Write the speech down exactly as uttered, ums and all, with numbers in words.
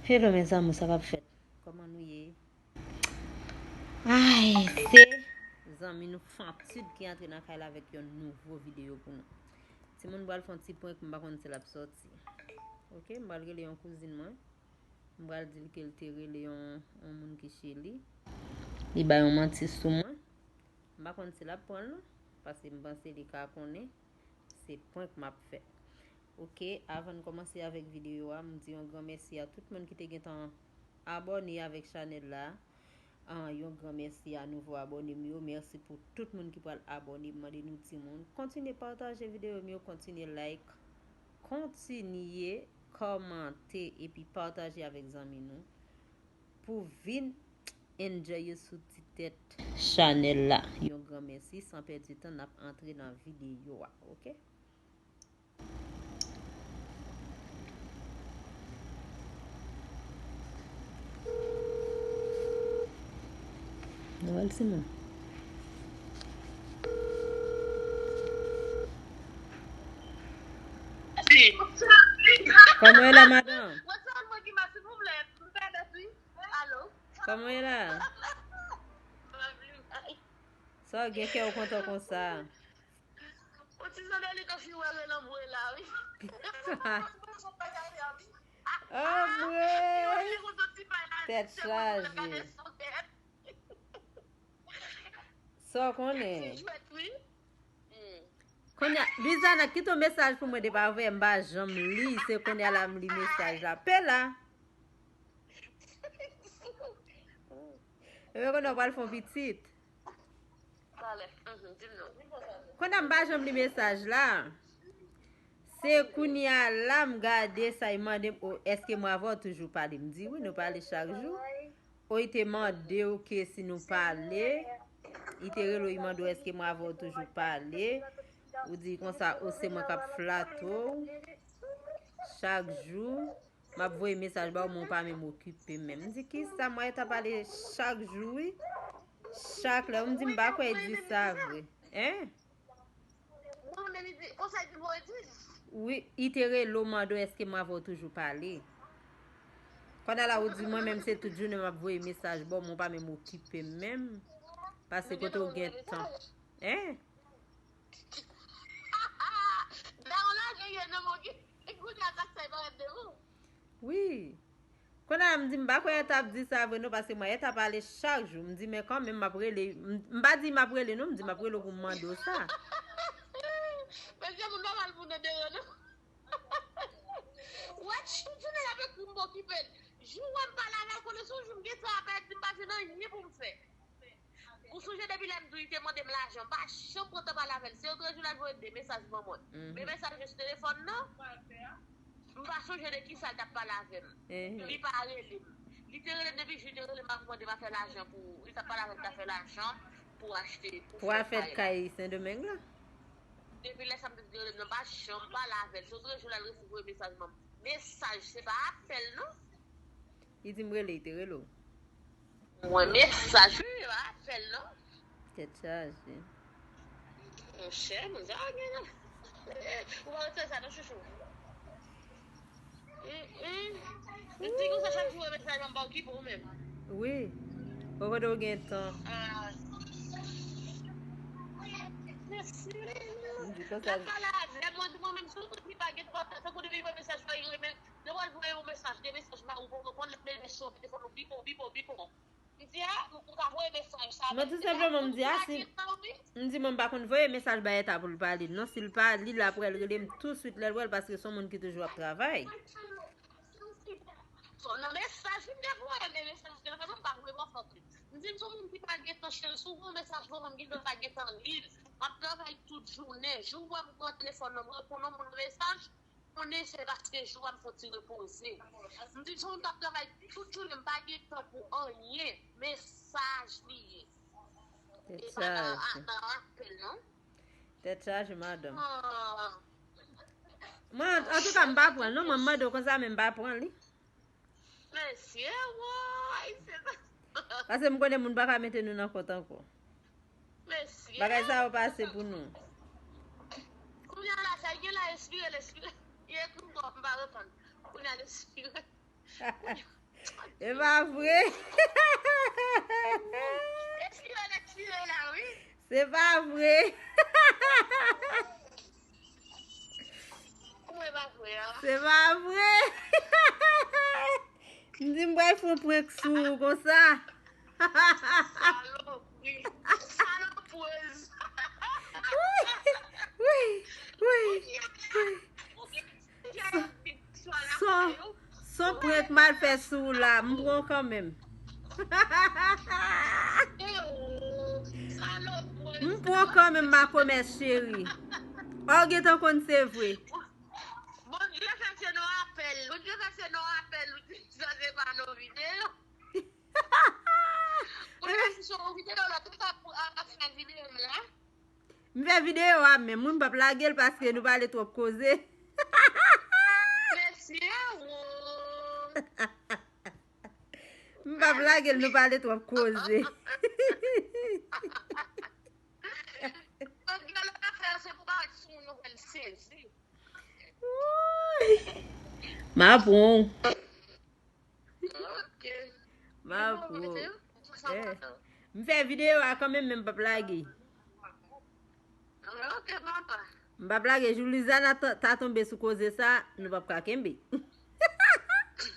Hello mes amours, sa k ap fèt? Kòman nou ye? Ay, se zanmi nou Fantid ki antre nan kay la avèk yon nouvo videyo pou nou. Timoun pral fè yon ti prank, m pa konn si l ap sòti. Ok, m pral rele yon kouzin mwen. M pral di l ke l te rele yon, yon moun ki chili. Li bay yon manti sou mwen. M pa konn si l ap pran l non, paske m panse li ka konnen se prank m ap fè. Ok, avan n kòmanse avèk videyo a, m di yon gran mèsi a tout moun ki te gentan abòne avèk chanèl la. Ah, yon gran mèsi a nouvo abòne m yo. Mèsi pou tout moun ki pral abòne. M mande nou timoun, kontinye pataje videyo m yo, kontinye like, kontinye kòmante epi pataje avèk zanmi nou pou vin enjoy yo sou ti tèt chanèl la. Yon gran mèsi, san pèdi tan, n ap antre nan videyo a, ok? Noël Simon. Kòman e la, madanm? Kòman e la? Sa w gen kè w kontan konsa? Yon ti sandali kòm si wè rele anmwe la, wi. Anmwe! Tèt chaje. Sa w konnen? Kounye a, Lizana, kite yon mesaj pou mwen depi avè m pa janm li, se kounye a la m li mesaj la. Pe la. Ebyen kounye a w pral fè yon pitit. Talè. Mhm, di m non. Kounye a m pa janm li mesaj la. Se kounye a la m gade sa, li mande m, "O, èske mwen avè w toujou pale?" M di, "Wi, nou pale chak jou." O, li te mande w ke si nou pale. Li te rele w, li mande w, "Èske mwen avè w toujou pale?" Ou di konsa, "O, se mwen k ap flate w chak jou." M ap voye mesaj ba w, men w pa menm okipe m menm. M di, "Kisa, mwen ta pale chak jou, wi. Chak lè." M di, "M pa kwè l di sa vre." Hein? Mwen menm, li di, konsa li di, mwen di. Wi, li te rele w, mande w, "Èske mwen avè w toujou pale?" Kounye a la, ou di, "Mwen menm, se tout jounen m ap voye mesaj ba w, men w pa menm okipe m menm." Paske kote w gen tan. Hein? Dawon la, gen yon nonm ki kounye a tak sa, li parèt devan. Wi. Kounye a m di, "M pa kwè Etta ap di sa vre non, paske mwen Etta pale chak jou." M di, "Men kanmenm, m ap rele." M, m pa di m ap rele non, m di, "M ap rele w pou m mande w sa." Mesye, moun pa mal pou nou deyò non. Wè, tout jounen l ap ekri m, m pa okipe l. Jou wè m pale avè l, konnen se yon jou m gen tan apèl, di m pa jwenn anyen pou m fè. Ou sonje depi lè m di w li te mande m lajan, m pa janm pran tan pale avè l. Se yon jou l al voye de mesaj ban mwen. Mhm. Men mesaj yo sou telefòn nan, m pa sonje de kisa l t ap pale avè m. Mhm. Li pa rele m. Li te rele m depi jou li te rele m ap mande m a fè lajan pou, li t ap pale avè m, t ap fè lajan pou achte, pou fè kay la. Pou fè kay Sendomeng la? Depi lè sa m te di rele m nan, m pa janm pale avè l. Se yon jou l al resi voye mesaj ban m. Mesaj, se pa apèl non. Li di m rele, li te rele w. Mwen mesaj wi, yo apèl non. Tèt chaje. Monchè, moun sa gen nan. Ou pa wè sa non, chouchou. Mm, mm. M di konsa chak jou, mesaj mwen pa okipe w menm. Wi. Ou kote w gen tan. Ah. Mèsi. M di konsa. L ap pale avè mwen, mwen menm sou moun ki pa gen tan, tankou depi mwen mesaj pa yo, men Lè w al voye yon mesaj, de mesaj ba ou, ou pa reponn, l ap leve sou telefòn ou, bipo, bipo, bipo. M di, a, ou, ou ka voye mesaj sa. Mwen tou senpleman, m di, a, si, m di, mwen m pa konn voye mesaj bay Etta pou l pa li l non. Si l pa li l, l ap wè l rele m touswit lè l wè l, paske se yon moun ki toujou ap travay. Nan mesaj, m te voye, men mesaj telefòn mwen, m pa voye mòso plis. M di, m se yon moun ki pa gen tan, cheri, si w voye yon mesaj ban mwen, m gen tan pa gen tan li l. M ap travay tout jounen. Jou w wè m pran telefòn nan, m reponn yon moun mesaj, konnen se paske jou a m fè yon ti repoze. M di, son m t ap travay tout jounen, m pa gen tan pou anyen. Mesaj li ye. E pa nan, nan apèl, non. Tèt chaje, madanm. Ah. Mwen, antouka, m pa pran l, non. Mwen, m mande w konsa, men m pa pran li. Mesye, woy, se sa. Paske m konnen moun pa ka mete nou nan kont ankò. Mesye. Bagay sa yo pase pou nou. Kounye a la, sa gen la, espire l, espire. Li ekri m twòp, m pa reponn. Kounye a l espire. Se pa vre. Espirèl, espirèl la, wi. Se pa vre. Kouman e pa vre a? Se pa vre. M di m pral fè yon prank sou ou konsa. Salopri. Salopwez. Wi, wi, wi, wi. Son, son prank m al fè sou ou la, m pran kanmenm. M pran kanmenm, makomè cheri. Ò, gentan konn se vre. Bondye fè se nou apèl. Bondye fè se nou apèl. Sa se pa nou videyo. Bondye fè se nou videyo la. Tout ap ap fè videyo la. M fè videyo a, men moun p ap lage l paske nou pale twòp koze. Mesye, wo. M p ap lage l, nou pale twòp koze. Bondye lè afè se pou bagay sou nou fè l sezi. Wouy. M a pran w. Ok. M a pran w. Eh. M fè videyo a kanmenm, men m p ap lage. Ok, papa. M p ap lage. Jou Lizana ta, ta tonbe sou koze sa, nou p ap ka kenbe.